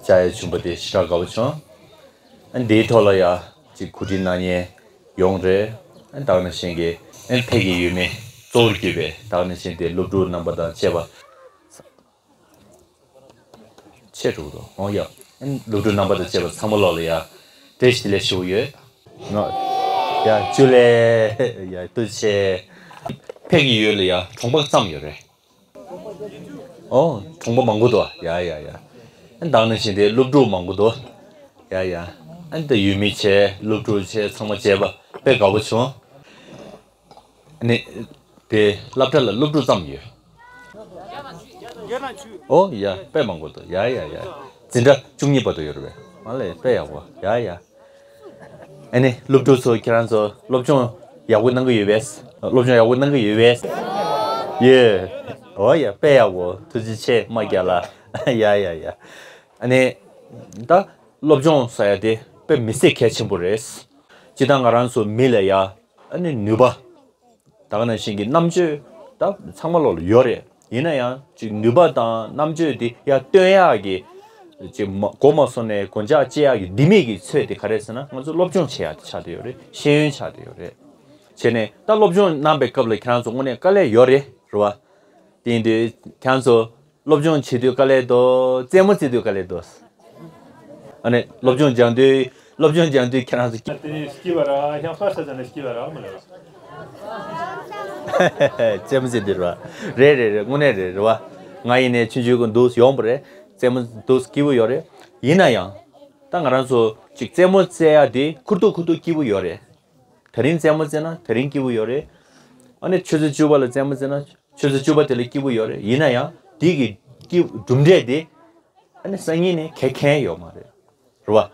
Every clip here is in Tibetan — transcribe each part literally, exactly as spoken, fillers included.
བཅར་ཡ་བྱུང་བ་དེ་ཞེ་དྲག་དགའ་པོ་བྱུང་། ཨ་འདིའི་ཐོག་ལ་ཡ་ཅིག་གོ་སྒྲིག་གནང་མཁན་ཡོང་རེད། ཨ་ད་ག་ནང་བཞིན་གྱི་ཨ་ཕ་གི་ཡུལ་མི་གཙོ་བོར་གྱུར་པའི་ད་ག་ནང་བཞིན་དེ་སློབ་ཕྲུག་རྣམ་པ་དང་བཅས་པ། ཆེ་འགྲོ་གི་འདུག་ཨོ་ཡ། ཨ་སློབ་ཕྲུག་རྣམ་པ་དང་བཅས་པ་ཚང་མ་ལོག་ལ་ཡ་བཀྲ་ཤིས་བདེ་ལེགས་ཞུ་གི་ཡོད། ང་ཡ་ཅུ་ལེ། ཡ་ཐུགས་རྗེ་ཆེ། ཕ་གི་ཡུལ་ལ་ཡ་གྲོང་པ་ཙམ་ཡོད་རེད། ཨོ། གྲོང་པ་མང་པོ་འདུག་ཡ་ཡ་ཡ། ཨ་ད་ག་ནང་བཞིན་དེ་སློབ་ཕྲུག་མང་པོ་འདུག་ཡ་ཡ། ཨ་ད་ཡུལ་མི་བྱས་སློབ་ཕྲུག་བྱས་ཚང་མ་བྱས་པ་དཔེ་དགའ་པོ་བྱུང་། ཨ་ནི། དེ་སློབ་གྲྭ་ལ་སློབ་ཕྲུག་ཙམ་ཡོད། ཨོ་ཡ་དཔེ་མང་པོ་འདུག་ཡ་ཡ་ཡ། འཛིན་གྲྭ་བཅུ་གཉིས་བར་དུ་ཡོད་རེད་པས། མ་ལས་དཔེ་ཡག་པོ་ཡ་ཡ། ཨ་ནི་སློབ་ཕྲུག་ཚོ་ཁྱེད་རང་ཚོ་སློབ་སྦྱོང་ཡག་པོ་གནང་གི་ཡོད་པས། སློབ་སྦྱོང་ཡག་པོ་གནང་གི་ཡོད་པས། ཡོད། ཨོ་ཡ་དཔེ་ཡག་པོ་ཐུགས་རྗེ་ཆེ་མ་རྒྱལ་ལ། ཡ་ཡ་ཡ། ཨ་ནི། ད་སློབ་སྦྱོང་ཟེར་ཡ་དེ་དཔེ་མི་སྲིད་གལ་ཆེན་པོ་རེད། སྤྱིར་བཏང་ང་རང་ཚོ་མི་ལ་ཡ་ཨ་ནི་ནུས་པ། ད་ག་ནང་བཞིན་གྱི་རྣམ་དཔྱོད་ད་ཚང་མ་ལོག་ལ་ཡོད་རེད། ཡིན་ན་ཡང་ཅིག་ནུས་པ་དང་རྣམ་དཔྱོད་དེ་ཡར་བཏོན་ཡག་གི་ཅིག་མ་མགོ་མ་སོང་ནས་མགོ་འཇག་བཅད་ཡག་གི་ལྡེ་མིག་གི་ཚོད་དེ་ག་རེ་ཟེར་ན་ང་ཚོ་སློབ་སྦྱོང་བྱེད་ཡག་དེ་ཆགས་བསྡད་ཡོད་རེད། ཤེས་ཡོན་ཆགས་བསྡད་ཡོད་རེད། བྱས་ནས་ད་སློབ་སྦྱོང་གནང་པའི་སྐབས་ལ་ཁྱེད་རང་ཚོ་དངོས་གནས་དཀའ་ལས་ཡོད་རེད། རེད་བ། དེ་ཡིན་དུས་ཁྱེད་རང་ཚོ་སློབ་སྦྱོང་བྱེད་དུས་དཀའ་ལས་འདུག་རྩེད་མོ་རྩེ་དུས་དཀའ་ལས་འདུག་ཨ་ནི་སློབ་སྦྱོང་སྦྱང་དུས་སློབ་སྦྱོང་སྦྱང་དུས་ཁྱེད་རང་ཚོ་དེ་ནི་སྐྱིད་པ་ར་ཡང་ཁ་ས་ས་ནས་སྐྱིད་པ་ར་མ་ལ། རྩེད་མོ་རྩེ་དུས་ར། རེད་རེད་རེད། དངོས་གནས་རེད། རེད་བ། ང་ཡིན་ནས་ཆུང་ཆུང་གི་འདུག་ཡོང་པ་རེད། རྩེད་མོ་འདུག་སྐྱིད་པོ་ཡོད་རེད། ཡིན་ན་ཡང་། ད་ང་རང་ཚོ་ཅིག་རྩེད་མོ་རྩེ་ཡ་དེ་ཁུར་ཐུག་ཁུར་ཐུག་སྐྱིད་པོ་ཡོད་རེད། དེ་རིང་རྩེད་མོ་རྩེ་ན་དེ་རིང་སྐྱིད་པོ་ཡོད་རེད། ཨ་ནི་ཆུ་ཚོད་བཅུ་པ་ལ་རྩེད་མོ་རྩེ་ན་ཆུ་ཚོད་བཅུ་པ་དེ་ལ་སྐྱིད་པོ་ཡོད་རེད། ཡིན་ན་ཡང་དེ་གི་སྐྱིད་གྲུབ་འབྲས་དེ་ཨ་ནི་སང་ཉིན་ནས་ག་གེ་ཡོད་མ་རེད། རེད་བ།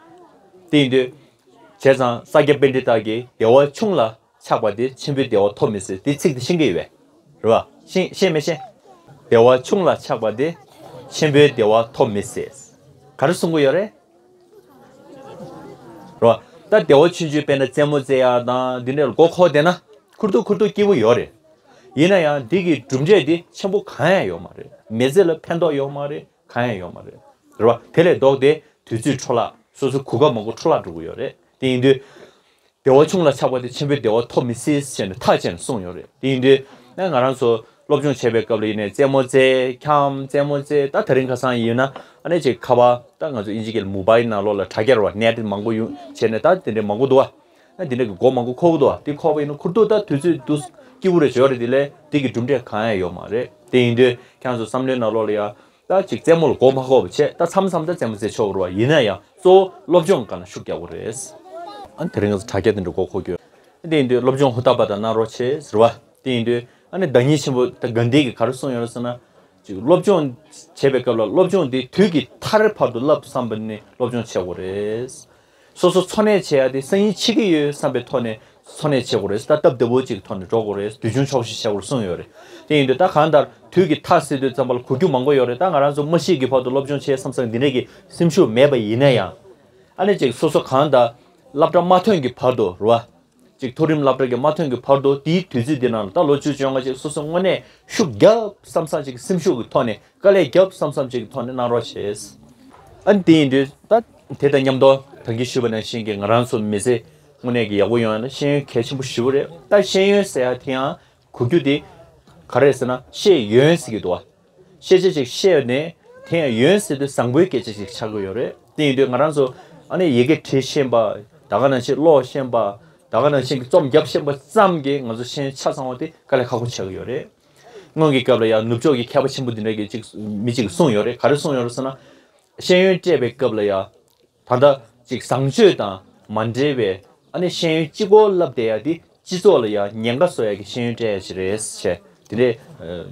དེ་ཡིན་དུས། བྱས་ཙང་ས་སྐྱ་པཎྜི་ཏ་གིས་བདེ་བ་ཆུང་ལ་ཆགས་པ་དེ་ཆེན་པོའི་བདེ་བ་ཐོབ་མི་སྲིད་དེ་ཚིག་དེ་ཤེས་ཀྱི་ཡོད་པས། རེད་བ། ཤེས་ཤེས་མི་ཤེས། བདེ་བ་ཆུང་ལ་ཆགས་པ་དེ་ཆེན་པོའི་བདེ་བ་ཐོབ་མི་སྲིད། ག་རེ་གསུང་གི་ཡོད་རེད། རོ། ད་བདེ་བ་ཆུང་ཆུང་དཔེར་ན་རྩེད་མོ་རྩེ་ཡ་དང་འདི་འདྲ་ལ་མགོ་འཁོར་བསྡད་ན་ཁུར་ཐུག་ཁུར་ཐུག་སྐྱིད་པོ་ཡོད་རེད། ཡིན་ན་ཡང་འདི་གི་གྲུབ་འབྲས་འདི་ཆེན་པོ་གང་ཡང་ཡོད་མ་རེད། མི་ཚེ་ལ་ཕན་ཐོགས་ཡོད་མ་རེད། གང་ཡང་ཡོད་མ་རེད། རེད་བ། དེ་ལས་ལྡོག་སྟེ་དུས་ཚོད་འཕྲོ་བརླག་སོ་སོའི་གོ་སྐབས་མང་པོ་འཕྲོ་བརླག་འགྲོ་གི་ཡོད་རེད། དེ་ཡིན་དུས། བདེ་བ་ཆུང་ལ་ཆགས་པ་དེ་ཆེན་པོའི་བདེ་བ་ཐོབ་མི་སྲིད་ཟེར་ནས་ཐག་བཅད་ནས་གསུངས་ཡོད་རེད། དེ་ཡིན་དུས་ང་རང་ཚོ་སློབ་སྦྱོང་བྱེད་པའི་སྐབས་ལ་ཡིན་ནའི་རྩེད་མོ་རྩེ་འཁྱམ་རྩེད་མོ་རྩེ་ད་དེ་རིང་ཁ་སང་ཡིན་ན་ཨ་ནི་ཅིག་ཁ་པར་ད་ང་ཚོ་ཨིན་ཇི་སྐད་ལ་མོ་བྷའིལ་ནང་ལོགས་ལ་དྲ་རྒྱ་རེད་བ་ནེཊ་མང་པོ་ཡོང་བྱས་ནས་ད་དེ་འདྲའི་མང་པོ་འདུག་བ། ཨ་དེ་འདྲ་གི་མགོ་མང་པོ་འཁོར་གི་འདུག་བ། དེ་འཁོར་བ་ཡིན་ན་ཁུར་ཐུག་ད་དུས་ཚོད་འདུག་སྐྱིད་པོ་རེད་བྱོས་རེད། དེ་ལས་དེ་གི་གྲུབ་འབྲས་གང་ཡང་ཡོད་མ་རེད། དེ་ཡིན་དུས་ཁྱེད་རང་ཚོ་བསམ་བློའི་ནང་ལོགས་ལ་ཡ། ད་ཅིག་རྩེད་མོ་ལ་མགོ་མ་འཁོར་བ་བྱས་ད་མཚམས་མཚམས་ད་རྩེད་མོ་རྩེ་ཆོག་གི་རེད་བ། ཡིན་ན་ཡང་གཙོ་བོ་སློབ་སྦྱོང་སྒང་ལ་ཤུགས་རྒྱག་དགོས་རེད། ཨ་ནི་དེ་རིང་ང་ཚོ་དྲ་རྒྱ་དེ་འདྲ་མགོ་འཁོར་གྱི་ཡོད། དེ་ཡིན་དུས་སློབ་སྦྱོང་ཧུར་ཐག་པ་དང་གནང་རོགས་བྱེད་ཟེར་བ། དེ་ཡིན་དུས་ཨ་ནི་བདག་ཉིད་ཆེན་པོ་ད་གྷན་དྷི་གིས་ག་རེ་གསུངས་ཡོད་རེད་ཟེར་ན། ཅིག་སློབ་སྦྱོང་བྱེད་པའི་སྐབས་ལ་སློབ་སྦྱོང་དེ་དུས་ཀྱི་མཐར་བར་དུ་བསླབ་བསམ་པ་ནི་སློབ་སྦྱོང་བྱེད་དགོས་རེད། སོ་སོ་འཚོ་གནས་བྱེད་ཡ་དེ་སང་ཉིན་འཆི་གི་ཡོད་བསམ་པའི་ཐོག་ནས་འཚོ་གནས་བྱེད་དགོས་རེད། ད་སྟབས་བདེ་པོ་ཅིག་ཐོག་ནས་འགྲོ་དགོས་རེད། དུས་ཆུང་ཆོག་ཤེས་བྱེད་དགོས་རེད་གསུངས་ཡོད་རེད། དེ་ཡིན་དུས་ད་གང་ལྟར་དུས་ཀྱི་མཐའ་ཟེར་དུས་ཙམ་པ་ལ་གོ་རྒྱུ་མང་པོ་ཡོད་རེད། ད་ང་རང་ཚོ་མ་ཤི་གི་བར་དུ་སློབ་སྦྱོང་བྱེད་བསམ་བསམ་འདི་འདྲས་ཀྱི་སེམས་ཤུགས་མེད་པ་ཡིན་ན་ཡང་། ཨ་ནི་ཅིག་སོ་སོ་གང་ལྟར་སློབ་གྲྭ་མ་ཐོན་གྱི་བར་དུ་རེད་བ། ཅིག་མཐོ་རིམ་སློབ་གྲྭ་གི་མ་ཐོན་གྱི་བར་དུ་དེའི་དུས་ཚོད་འདི་ནང་ལ་ད་ལོ་བཅུ་བཅོ་ལྔ་ཅིག་སོ་སོ་དངོས་གནས་ཤུགས་རྒྱབ་བསམ་བསམ་ཅིག་སེམས་ཤུགས་ཀྱི་ཐོག་ནས་དཀའ་ལས་རྒྱབ་བསམ་བསམ་ཅིག་གི་ཐོག་ནས་གནང་རོགས་བྱེད། ཨ་ནི་དེ་ཡིན་དུས་ད་དེ་དང་མཉམ་དུ་ད་གིན་ཞུས་པ་ནང་བཞིན་གྱི་ང་རང་ཚོ་མི་ཚེ་དངོས་གནས་ཀྱི་ཡག་པོ་ཡོང་ཡ་ན་ཤེས་ཡོན་གལ་ཆེན་པོ་ཞེ་པོ་རེད། ད་ཤེས་ཡོན་ཟེར་ཡ་དེ་ཡང་གོ་རྒྱུ་དེ་ག་རེ་ཟེར་ན་ཤེས་ཡོན་ཟེར་གྱི་འདུག་བ། ཤེས་བྱ་ཅིག་ཤེས་ནས་དེ་ཡང་ཡོན་ཟེར་དུས་བཟང་པོའི་སྐད་ཆ་ཅིག་ཆགས་ཀྱི་ཡོད་རེད། དེ་ཡིན་དུས་ང་རང་ཚོ་ཨ་ནི་ཡི་གེ་འབྲི་ཤེས་པ། ད་ག་ནང་བཞིན་ཀློག་ཤེས་པ། ད་ག་ནང་བཞིན་གྱི་རྩོམ་རྒྱབ་ཤེས་པ་ཙམ་གྱིས་ང་ཚོ་ཤེས་ཡོན་ཆ་ཚང་བ་དེ་དཀའ་ལས་ཁག་པོ་ཆགས་ཀྱི་ཡོད་རེད། སྔོན་གྱི་སྐབས་ལ་ཡང་ནུབ་ཕྱོགས་ཀྱི་མཁས་པ་ཆེན་པོ་འདི་འདྲ་གིས་ཅིག་མི་གཅིག་གིས་གསུངས་ཡོད་རེད། ག་རེ་གསུངས་ཡོད་རེད་ཟེར་ན། ཤེས་ཡོན་སྤྲད་པའི་སྐབས་ལ་ཡང་། ད་ལྟ་ཅིག་བཟང་སྤྱོད་དང་མ་འབྲེལ་བའི་ཨ་ནི་ཤེས་ཡོན་གཅིག་པོ་བསླབ་བསྡད་ཡ་དེ་སྤྱི་ཚོགས་ལ་ཡང་ཉེན་ཁ་བཟོ་ཡ་གི་ཤེས་ཡོན་སྤྲད་ཡ་ཞིག་རེད་ཟེར། དེ་འདྲའི་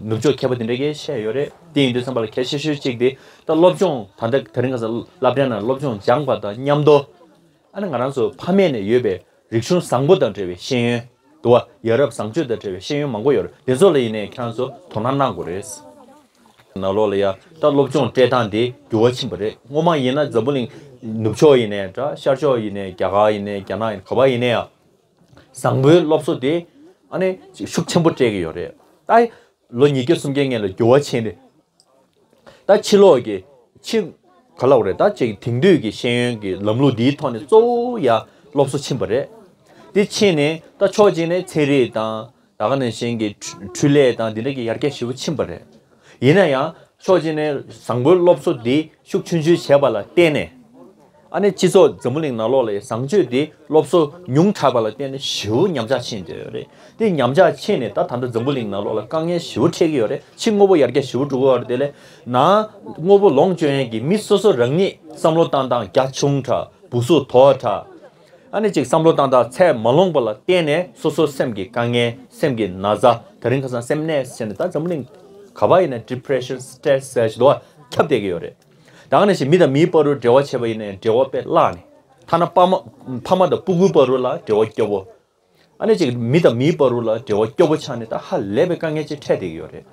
ནུབ་ཕྱོགས་མཁས་པ་དེ་འདྲ་གིས་བཤད་ཡོད་རེད། དེ་ཡིན་དུས་ཙམ་པ་ལ་གལ་ཆེ་ཤོས་གཅིག་དེ་ད་སློབ་སྦྱོང་ད་ལྟ་དེ་རིང་ཁ་སང་སློབ་གྲྭའི་ནང་སློབ་སྦྱོང་སྦྱངས་པ་དང་མཉམ་དུ་ཨ་ནི་ང་རང་ཚོ་ཕ་མེས་ནས་ཡོད་པའི་རིག་གཞུང་བཟང་པོ་དང་འབྲེལ་བའི་ཤེས་ཡོན་འདུག་བ། ཡ་རབས་བཟང་སྤྱོད་དང་འབྲེལ་བའི་ཤེས་ཡོན་མང་པོ་ཡོད་རེད། དེ་ཚོ་ལ་ཡིན་ནའི་ཁྱེད་རང་ཚོ་དོ་སྣང་གནང་དགོས་རེད། ནང་ལོགས་ལ་ཡ་ད་སློབ་སྦྱོང་སྤྲད་སྟངས་དེ་འགྱུར་བ་ཕྱིན་པ་རེད། སྔོན་མ་ཡིན་ན་འཛམ་བུ་གླིང་ནུབ་ཕྱོགས་ཡིན་ནའི་འདྲ་ཤར་ཕྱོགས་ཡིན་ནའི་རྒྱ་གར་ཡིན་ནའི་རྒྱ་ནག་ཡིན་ག་པར་ཡིན་ནའི་ཡང་བཟང་པོའི་སློབ་གསོ་དེ་ཨ་ནི་ཤུགས་ཆེན་པོ་སྤྲད་ཀྱི་ཡོད་རེད། ད་ལོ་ཉིས་བརྒྱ་སུམ་བརྒྱའི་སྔོན་ལ་འགྱུར་བ་ཕྱིན་ཏེ་ད་ཕྱི་ལོགས་ཀྱི་ཕྱི་ ག་ལབ་རེད། ད་ཅིག་དེང་དུས་ཀྱི་ཤེས་ཡོན་གྱི་ལམ་ལུགས་འདིའི་ཐོག་ནས་གཙོ་བོ་ཡ་སློབ་གསོ་ཕྱིན་པ་རེད། དེ་ཕྱིན་ནས་ད་ཕྱོགས་གཅིག་ནས་ཚན་རིག་དང་། ད་ག་ནང་བཞིན་གྱི་འཕྲུལ་འཕྲུལ་ལས་དང་འདི་འདྲ་གི་ཡར་རྒྱས་ཞེ་པོ་ཕྱིན་པ་རེད། ཡིན་ན་ཡང་ཕྱོགས་གཅིག་ནས་བཟང་པོའི་སློབ་གསོ་འདི་ཤུགས་ཆུང་ཆུང་བྱས་པ་ལ་བརྟེན་ནས། ཨ་ནི་སྤྱི་ཚོགས་འཛམ་བུ་གླིང་ནང་ལོགས་ལ་བཟང་སྤྱོད་འདི་སློབ་གསོ་ཉུང་དྲགས་པ་ལ་བརྟེན་ནས་ཞེ་པོ་ཉམས་ཆག་ཕྱིན་བསྡད་ཡོད་རེད། དེ་ཉམས་ཆག་ཕྱིན་ནས་ད་ད་ལྟ་འཛམ་བུ་གླིང་ནང་ལོགས་ལ་དཀའ་ངལ་ཞེ་པོ་འཕྲད་ཀྱི་ཡོད་རེད། ཕྱི་དངོས་པོ་ཡར་རྒྱས་ཞེ་པོ་འགྲོ་གི་ཡོད་རེད། དེ་ལས་ནང་དངོས་པོ་ལོངས་སྤྱོད་ཡས་ཀྱི་མི་སོ་སོ་རང་ཉིད་བསམ་བློ་བཏང་སྟངས་རྒྱ་ཆུང་དྲགས། སྦུག་སུག་དོག་དྲགས། ཨ་ནི་ཅིག་བསམ་བློ་བཏང་སྟངས་ཚད་མ་ལོངས་པ་ལ་བརྟེན་ནས་སོ་སོ་སེམས་ཀྱི་དཀའ་ངལ། སེམས་ཀྱི་ན་ཚ། དེ་རིང་ཁ་སང་སེམས་ནད་ཟེར་ནས་ད་འཛམ་བུ་གླིང་ག་པར་ཡིན་ན་depression, stress ཟེར་ཞིག་འདུག་བ། ཁྱབ་བསྡད་ཀྱི་ཡོད་རེད། ད་ག་ནང་བཞིན་མི་དང་མིའི་བར་དུ་འབྲེལ་བ་བྱས་པ་ཡིན་ན་ཡང་འབྲེལ་བ་དཔེ་བརླག་ནས། ཐ་ན་ཕ་མ་ཕ་མ་དང་སྤུ་གུའི་བར་དུ་ལ་འབྲེལ་བ་སྐྱོ་པོ། ཨ་ནི་ཅིག་མི་དང་མིའི་བར་དུ་ལ་འབྲེལ་བ་སྐྱོ་པོ་ཆགས་ནས་ད་ཧ་ལས་པའི་དཀའ་ངལ་ཅིག་འཕྲད་བསྡད་ཀྱི་ཡོད་རེད།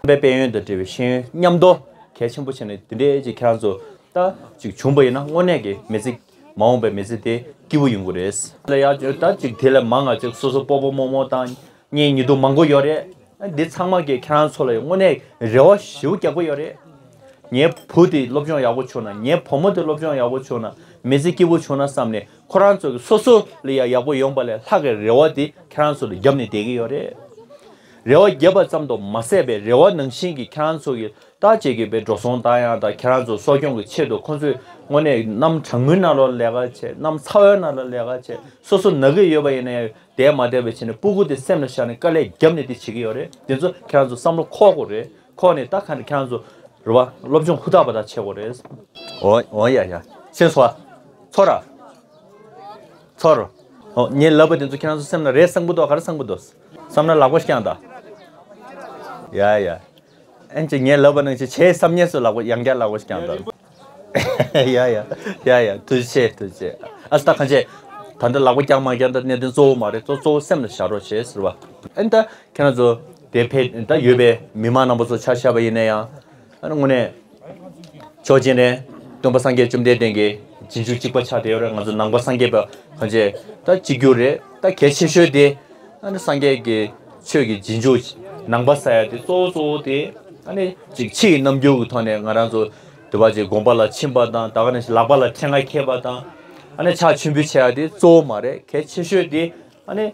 པའི་དཔལ་ཡོན་དང་འབྲེལ་བའི་ཤེས་ཡོན་མཉམ་དུ་གལ་ཆེན་པོ་བྱས་ནས་འདི་འདྲའི་ཅིག་ཁྱེད་རང་ཚོ་ད་ཅིག་བྱུང་པ་ཡིན་ན་དངོས་གནས་ཀྱི་མི་ཚེ། མ་འོངས་པའི་མི་ཚེ་དེ་སྐྱིད་པོ་ཡོང་གི་རེད། ལ་ཡ་ད་ཅིག་དེ་ལས་མང་ང་ཅིག་སོ་སོ་སྤོ་བོ་རྨོ་མོ་དང་གཉེན་ཉེ་དུ་མང་པོ་ཡོད་རེད། འདི་ཚང་མ་གིས་ཁྱེད་རང་ཚོ་ལ་དངོས་གནས་རེ་བ་ཞེ་པོ་རྒྱག་གི་ཡོད་རེད། ངའི་བུ་དེ་སློབ་སྦྱོང་ཡག་པོ་བྱུང་ན། ངའི་བུ་མོ་དེ་སློབ་སྦྱོང་ཡག་པོ་བྱུང་ན་མི་ཚེ་སྐྱིད་པོ་བྱུང་ན་བསམ་ནས། ཁོ་རང་ཚོ་གི་སོ་སོ་ལ་ཡང་ཡག་པོ་ཡོང་པ་ལས་ལྷག་གི་རེ་བ་དེ་ཁྱེད་རང་ཚོ་ལ་བརྒྱབ་ནས་བསྡད་ཀྱི་ཡོད་རེད། རེ་བ་བརྒྱབ་པ་ཙམ་དུ་མ་ཟད་པའི་རེ་བ་ནང་བཞིན་གྱི་ཁྱེད་རང་ཚོ་གི་ད་ཅིག་གི་པའི་འགྲོ་སོང་བཏང་ཡག་དང་། ཁྱེད་རང་ཚོ་གསོ་སྐྱོང་གི་ཆེད་དུ་ཁོང་ཚོས་དངོས་གནས་གནམ་གྲང་མོའི་ནང་ལོགས་ལས་ཀ་བྱས། གནམ་ཚ་བའི་ནང་ལ་ལས་ཀ་བྱས། སོ་སོ་ན་གི་ཡོད་པ་ཡིན་ན་ཡང་བསྡད་མ་བསྡད་པ་བྱས་ནས་སྤུ་གུ་དེ་སེམས་ལ་བཞག་ནས་དཀའ་ལས་བརྒྱབ་ནས་དེ་བྱེད་ཀྱི་ཡོད་རེད། དེ་ཚོ་ཁྱེད་རང་ཚོ་བསམ་བློ་འཁོར་དགོས་རེད། ཁོ་ནས་ད་ག་ནས་ཁྱེད་རང་ཚོ་རེད་བ། སློབ་སྦྱོང་ཧུར་ཐག་པ་ད་བྱེད་དགོས་རེད། འོ་འོ་ཡ་ཡ། སེམས་ཚོར་བ། ཚོར་ར། ཚོར། འོ་ངས་ལབ་པ་དེ་ཚོ་ཁྱེད་རང་ཚོ་སེམས་ན་རེད་བསམ་གི་འདུག་ག་རེ་བསམ་གི་འདུག་བསམ་ན་ལག་པ་ཞིག་བརྐྱངས་དང་། ཡ་ཡ། ཨན་ཅི་ངས་ལབ་པ་ནང་བཞིན་བྱས་བསམ་ཉན་སུ་ལག་པ་ཡང་བསྐྱར་ལག་པ་ཞིག་བརྐྱངས་དང་། ཡ་ཡ། ཡ་ཡ། ཐུགས་རྗེ་ཆེ། ཐུགས་རྗེ་ཆེ། ཨ་ཙི་ད་གང་བྱས། ད་འདི་ལག་པ་བརྐྱངས་མ་བརྐྱངས་ད་གནད་དོན་གཙོ་བོ་མ་རེད། གཙོ་གཙོ་བོ་སེམས་ལ་བཞག་རོགས་བྱས་ཟེར་བ། ཨན་ད་ཁྱེད་རང་ཚོ་དེ་ཕེ་ད་ཡོད་པའི་མི་མང་རྣམ་པ་ཚོ་ཆ་བཞག་པ་ཡིན་ན་ཡང་། ཨ་ནི་དངོས་གནས་ཕྱོགས་གཅིག་ནས་སྟོན་པ་སངས་རྒྱས་བཅོམ་ལྡན་འདས་ཀྱི་རྗེས་འཇུག་གཅིག་པ་ཆགས་བསྡད་ཡོད་རེད། ང་ཚོ་ནང་པ་སངས་རྒྱས་པ་གང་བྱས་ད་གཅིག་གྱུར་རེད། ད་གལ་ཆེ་ཤོས་དེ་ཨ་ནི་སངས་རྒྱས་ཀྱི་ཆོས་ཀྱི་རྗེས་འཇུག་ནང་པ་ཟེར་ཡ་དེ་གཙོ་བོ་གཙོ་བོ་དེ། ཨ་ནི་ཅིག་ཕྱི་ཡི་རྣམ་འགྱུར་གྱི་ཐོག་ནས་ང་རང་ཚོ་དུ་བ་ཅིག་དགོན་པ་ལ་ཕྱིན་པ་དང་། ད་ག་ནང་བཞིན་ལག་པ་ལ་ཕྲེང་བ་འཁྱེར་བ་དང་། ཨ་ནི་ཕྱག་མཆོད་འབུལ་བྱེད་ཡ་དེ་གཙོ་བོ་མ་རེད། གལ་ཆེ་ཤོས་དེ་ཨ་ནི་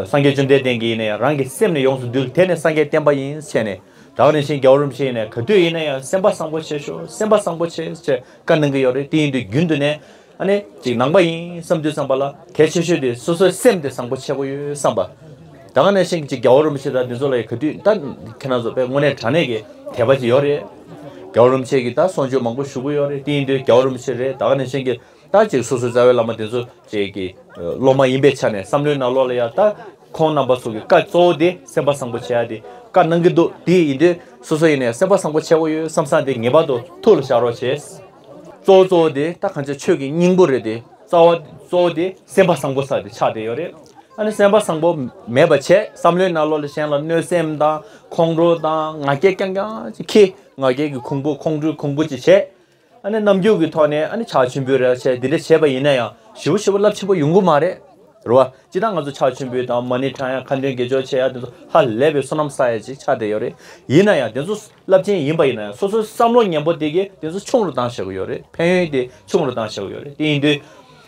སངས་རྒྱས་བཅོམ་ལྡན་འདས་ཀྱིས་ཡིན་ན་ཡང་རང་གི་སེམས་ནི་ཡོངས་སུ་འདུལ། དེ་ནི་སངས་རྒྱས་བསྟན་པ་ཡིན་ཟེར་ནས། ད་ག་ནང་བཞིན་རྒྱལ་བ་རིན་པོ་ཆེ་ཡིན་ན་ག་དུས་ཡིན་ན་ཡང་སེམས་པ་བཟང་པོ་བྱེད་ཤོག་སེམས་པ་བཟང་པོ་བྱེད་ཟེར་བཀའ་གནང་གི་ཡོད་རེད། དེ་ཡིན་དུས་རྒྱུན་དུ་ནས་ཨ་ནི་ཅིག་ནང་པ་ཡིན་བསམ་དུས་ཙམ་པ་ལ་གལ་ཆེ་ཤོས་དེ་སོ་སོའི་སེམས་དེ་བཟང་པོ་བྱེད་དགོས་ཡོད་བསམ་པ། ད་ག་ནང་བཞིན་ཅིག་རྒྱལ་བ་རིན་པོ་ཆེ་དང་འདི་ཚོ་ལ་ག་དུས་ད་ཁྱེད་རང་ཚོ་དཔེ་དངོས་གནས་དྲང་གནས་ཀྱི་དད་པ་ཅིག་ཡོད་རེད། རྒྱལ་བ་རིན་པོ་ཆེ་གིས་ད་གསུང་ཆོས་མང་པོ་ཞུ་གི་ཡོད་རེད། དེ་ཡིན་དུས་རྒྱལ་བ་རིན་པོ་ཆེ་རེད། ད་ག་ནང་བཞིན་གྱི་ད་ཅིག་སོ་སོའི་རྩ་བའི་བླ་མ་དེ་ཚོ་ཅིག་གི་སློབ་མ་ཡིན་པའི་ཆ་ནས་བསམ་བློའི་ནང་ལོགས་ལ་ཡ་ད་ཁོང་རྣམ་པ་ཚོ་གི་བཀའ་གཙོ་བོ་དེ་སེམས་པ་བཟང་པོ་བྱེད་ཡ་དེ་བཀའ་གནང་གི་འདུག་དེ་ཡིན་དུས་སོ་སོ་ཡིན་ནའི་སེམས་པ་བཟང་པོ་བྱེད་དགོས་ཡོད་བསམ་བསམ་དེ་ངེས་པར་དུ་ཐུགས་ལ་བཞག་རོགས་བྱེད། གཙོ་བོ་གཙོ་བོ་དེ་ད་གང་ཅི་ཆོས་ཀྱི་སྙིང་པོ་རེད་དེ། རྩ་བ་གཙོ་བོ་དེ་སེམས་པ་བཟང་པོ་ས་དེ་ཆགས་བསྡད་ཡོད་རེད། ཨ་ནི་སེམས་པ་བཟང་པོ་མེད་པ་བྱས། བསམ་བློའི་ནང་ལོགས་ལ་གཞན་ལ་གནོད་སེམས་དང་ཁོང་ཁྲོ་དང་ང་རྒྱལ་རྐྱང་རྐྱང་ཅིག་འཁྱེར། ང་རྒྱལ་གྱི་གོང་བུ་ཁོང་ཁྲོའི་གོང་བུ་ཅིག་བྱས། ཨ་ནི་རྣམ་འགྱུར་གྱི་ཐོག་ནས་ཨ་ནི་ཕྱག་མཆོད་འབུལ་རེ་བྱས། འདི་འདྲ་བྱས་པ་ཡིན་ན་ཡང་ཞེ་པོ་ཞེ་པོ་རླབས་ཆེན་པོ་ཡོང་གི་མ་རེད། རེད་བ། སྤྱིར་བཏང་ང་ཚོ་ཕྱག་མཆོད་འབུལ་དང་མ་ཎི་བགྲང་ཡ་ཁ་འདོན་དགེ་སྦྱོར་བྱེད་ཡ་དེ་ཚོ་ཧ་ལས་པའི་བསོད་ནམས་བསགས་ཡ་ཅིག་ཆགས་བསྡད་ཡོད་རེད། ཡིན་ན་ཡང་དེ་ཚོ་རླབས་ཆེན་ཡིན་པ་ཡིན་ན་ཡང་སོ་སོའི་བསམ་བློ་ངན་པོ་དེ་གིས་དེ་ཚོ་ཆུང་རུ་བཏང་བཞག་གི་ཡོད་རེད། ཕན་ཡོན་དེ་ཆུང་རུ་བཏང་བཞག་གི་ཡོད་རེད། དེ་ཡིན་དུས་